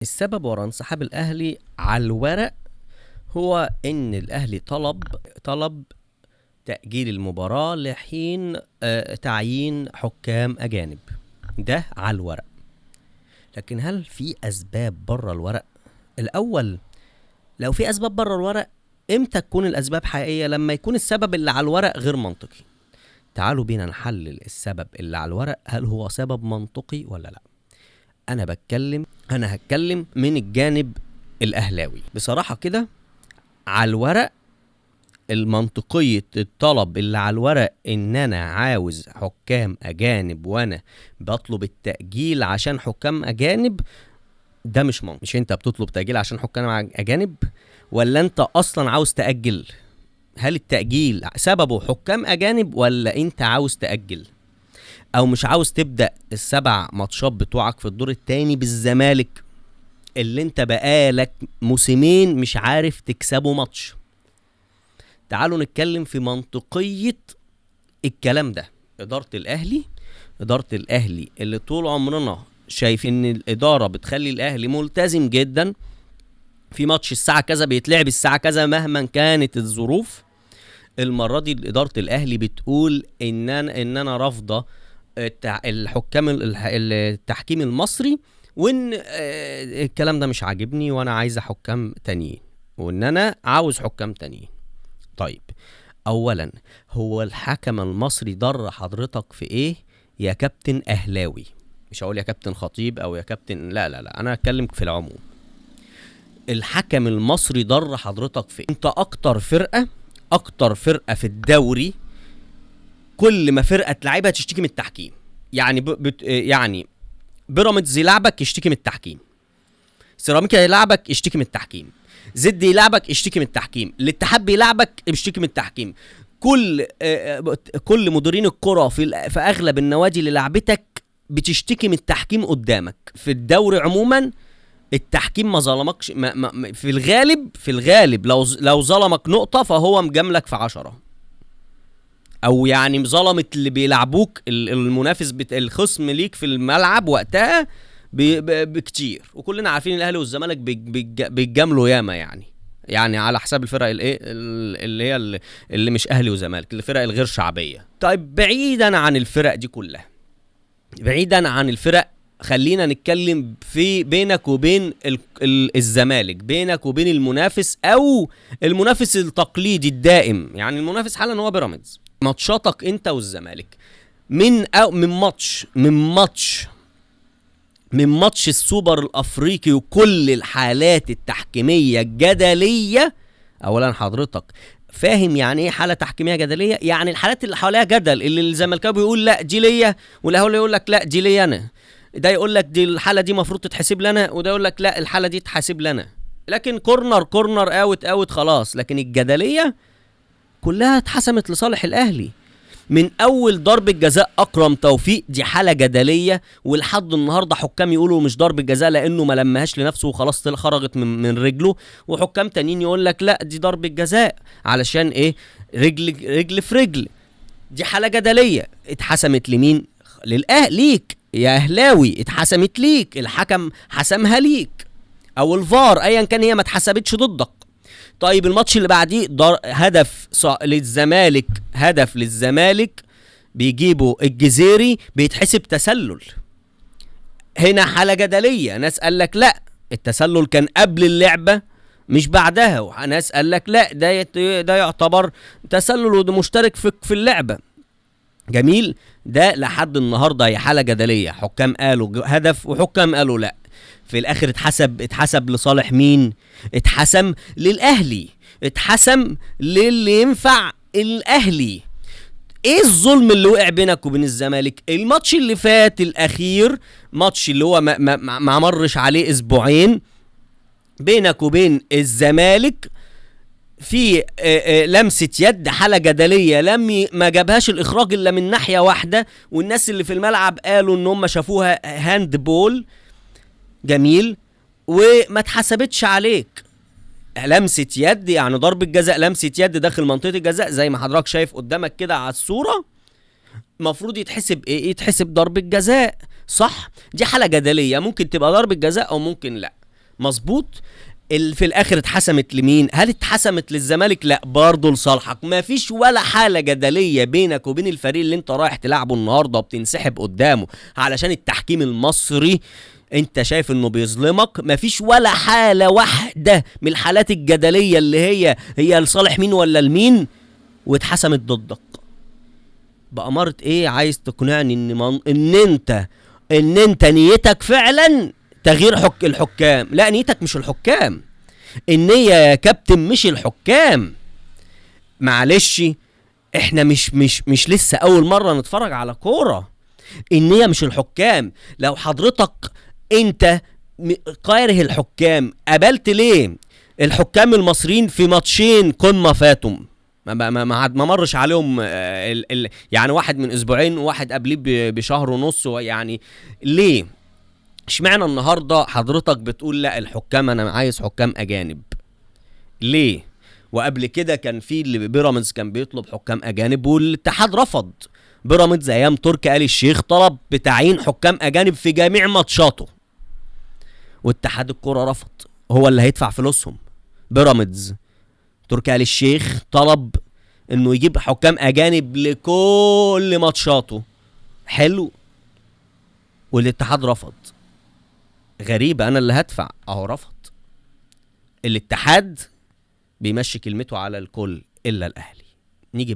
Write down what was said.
السبب ورا انسحاب الاهلي على الورق هو ان الاهلي طلب تأجيل المباراة لحين تعيين حكام اجانب. ده على الورق، لكن هل في اسباب بره الورق؟ الاول، لو في اسباب بره الورق امتى تكون الاسباب حقيقية؟ لما يكون السبب اللي على الورق غير منطقي. تعالوا بينا نحلل السبب اللي على الورق، هل هو سبب منطقي ولا لا؟ انا هتكلم من الجانب الاهلاوي بصراحة كده. على الورق المنطقية الطلب اللي على الورق ان انا عاوز حكام اجانب وانا بطلب التأجيل عشان حكام اجانب، ده مش منطقي. مش انت بتطلب تأجيل عشان حكام اجانب، ولا انت اصلا عاوز تأجل؟ هل التأجيل سببه حكام اجانب ولا انت عاوز تأجل او مش عاوز تبدأ السبع ماتشات بتوعك في الدور التاني بالزمالك اللي انت بقالك موسمين مش عارف تكسبه ماتش؟ تعالوا نتكلم في منطقية الكلام ده. إدارة الأهلي اللي طول عمرنا شايفين إن الإدارة بتخلي الأهلي ملتزم جدا في ماتش الساعة كذا بيتلعب الساعة كذا مهما كانت الظروف. المرة دي إدارة الأهلي بتقول إن أنا رافضة الحكام التحكيم المصري، وإن الكلام ده مش عاجبني وأنا عايزة حكام تانيين، وإن أنا عاوز حكام تانيين. طيب، اولا هو الحكم المصري ضر حضرتك في ايه يا كابتن اهلاوي؟ مش هقول يا كابتن خطيب او يا كابتن، لا لا لا، انا هتكلم في العموم. الحكم المصري ضر حضرتك في إيه؟ انت اكتر فرقة في الدوري كل ما فرقة تلعبها تشتكي من التحكيم. يعني يعني بيراميدز يلعبك يشتكي من التحكيم، سيراميكا يلعبك يشتكي من التحكيم، زد يلعبك يشتكي من التحكيم، الاتحاد بيلعبك يشتكي من التحكيم. كل مديرين الكرة في اغلب النوادي اللي لعبتك بتشتكي من التحكيم قدامك. في الدوري عموما التحكيم ما ظلمكش، ما في الغالب لو ظلمك نقطة فهو مجاملك في 10، او يعني ظلمت اللي بيلعبوك المنافس الخصم ليك في الملعب وقتها بكتير. وكلنا عارفين الاهلي والزمالك بيتجاملوا ياما، يعني على حساب الفرق الايه اللي هي اللي مش اهلي وزمالك، الفرق الغير شعبية. طيب، بعيدا عن الفرق دي كلها، بعيدا عن الفرق، خلينا نتكلم في بينك وبين الزمالك، بينك وبين المنافس او المنافس التقليدي الدائم. يعني المنافس حالا هو بيراميدز. ماتشاتك انت والزمالك من ماتش السوبر الافريقي وكل الحالات التحكيميه الجدليه. اولا حضرتك فاهم يعني ايه حاله تحكيميه جدلية؟ يعني الحالات اللي حواليها جدل، اللي الزملكاوي بيقول لا دي ليا، والاهلي يقول لك لا دي ليا انا، ده يقول لك دي الحالة دي المفروض تتحسب لنا، وده يقول لك لا الحالة دي تتحسب لنا. لكن corner corner out out خلاص. لكن الجدليه كلها اتحسمت لصالح الاهلي من اول ضربة جزاء اكرم توفيق، دي حالة جدلية، ولحد النهارده حكام يقولوا مش ضربة جزاء لانه ما لمهاش لنفسه وخلاص خرجت من رجله، وحكام تانيين يقول لك لا دي ضربة جزاء علشان ايه؟ رجل في رجل. دي حالة جدلية اتحسمت لمين؟ للاهلي. ليك يا اهلاوي اتحسمت ليك، الحكم حسمها ليك او الفار ايا كان، هي ما اتحسبتش ضدك. طيب الماتش اللي بعديه هدف للزمالك، هدف للزمالك بيجيبه الجزيري بيتحسب تسلل. هنا حالة جدلية، ناس قال لك لا التسلل كان قبل اللعبة مش بعدها، وناس قال لك لا ده يعتبر تسلل وده مشترك في اللعبة. جميل، ده لحد النهارده هي حالة جدلية، حكام قالوا هدف وحكام قالوا لا. في الاخر اتحسب لصالح مين؟ اتحسم للاهلي، اتحسم للي ينفع الاهلي. ايه الظلم اللي وقع بينك وبين الزمالك؟ الماتش اللي فات الاخير، ماتش اللي هو ما مرش عليه اسبوعين، بينك وبين الزمالك في لمسة يد، حالة جدلية لم ما جابهاش الإخراج إلا من ناحية واحدة، والناس اللي في الملعب قالوا إن هم شافوها handball. جميل، وما اتحسبتش عليك. لمسة يد يعني ضربة جزاء، لمسة يد داخل منطقة الجزاء زي ما حضرتك شايف قدامك كده على الصورة، المفروض يتحسب ايه؟ يتحسب ضربة جزاء، صح؟ دي حالة جدلية، ممكن تبقى ضربة جزاء او ممكن لا. مظبوط. اللي في الاخر اتحسمت لمين؟ هل اتحسمت للزمالك؟ لا، برضه لصالحك. مفيش ولا حاله جدلية بينك وبين الفريق اللي انت رايح تلعبه النهارده وبتنسحب قدامه علشان التحكيم المصري انت شايف انه بيظلمك. مفيش ولا حاله واحدة من الحالات الجدليه اللي هي لصالح مين ولا لمين واتحسمت ضدك. بأمارة ايه عايز تقنعني ان انت نيتك فعلا تغيير الحكام؟ لا، نيتك مش الحكام، النية يا كابتن مش الحكام. معلش، احنا مش مش مش لسه اول مرة نتفرج على كورة. النية مش الحكام. لو حضرتك انت كاره الحكام، قبلت ليه الحكام المصريين في ماتشين قمة فاتهم ما مرش عليهم يعني واحد من اسبوعين وواحد قبليه بشهر ونص، يعني ليه؟ اشمعنى النهارده حضرتك بتقول لا الحكام انا عايز حكام اجانب؟ ليه؟ وقبل كده كان في اللي بيراميدز كان بيطلب حكام اجانب والاتحاد رفض. بيراميدز ايام تركي آل الشيخ طلب بتعيين حكام اجانب في جميع ماتشاته، واتحاد الكرة رفض، هو اللي هيدفع فلوسهم. بيراميدز تركي آل الشيخ طلب انه يجيب حكام اجانب لكل ماتشاته، حلو، والاتحاد رفض. غريبة، انا اللي هدفع، اهو رفض. الاتحاد بيمشي كلمته على الكل الا الاهلي.